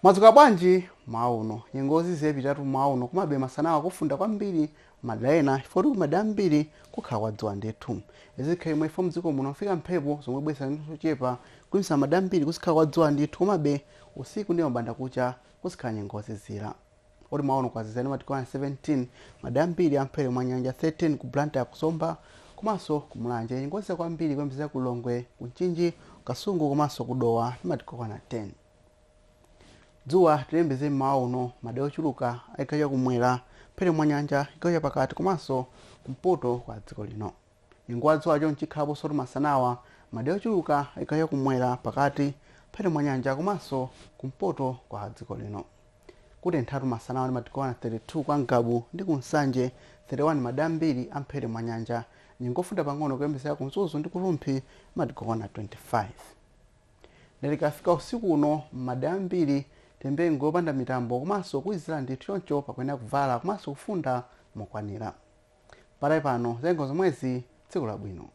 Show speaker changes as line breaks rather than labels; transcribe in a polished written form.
Mwadzuka bwanji mmawa uno? Nyengo yozizira ipitatu mmawa uno, komabe masanawa kufunda kwambiri madera ena chifukwa kuti kumadera ambiri kukhala kwa dzuwa ndithu. Zikhala imwe ifo mdziko muno fika mphepo zomwe bwesa zochepa kuyimisa madera ambiri kuzikhala kwa dzuwa ndithu, komabe usiku ndi mabanda kucha kuzikhala nyengo yozizira. Oti mmawa uno kwazizira ndi madigiri 17 madera ambiri amphepete mwa nyanja, 13 ku Blantyre, ku Zomba komanso ku Mulanje. Nyengo yozizira kwambiri kuyembekeza ku Lilongwe, ku Mchinji, Kasungu komanso ku Dowa ndi madigiri 10. Dzuwa tilembeze mmawa uno madera ochuluka a chigawo chakumwera, mphepete mwa nyanja, chigawo chapakati komanso kumpoto kwa dziko lino. Nyengo ya dzuwa chonchi ikhalaponso masanawa madera ochuluka a chigawo chakumwera, pakati, mphepete mwa nyanja komanso kumpoto kwa dziko lino. Kutenthatu masanawa ndi madigiri 32 kwa Ngabu ndi ku Nsanje, 31 madera ambiri a mphepete mwa nyanja. Nyengo yofunda pang'ono kuyembekeza ku Mzuzu ndi ku Rumphi madigiri 25. Ndikafika usiku uno madera ambiri tembengo yopanda mitambo komanso kuyizira ndithu, choncho pakuyenera kuvala komanso kufunda mokwanira. Patali pano zengo zomwezi, tsiku labwino.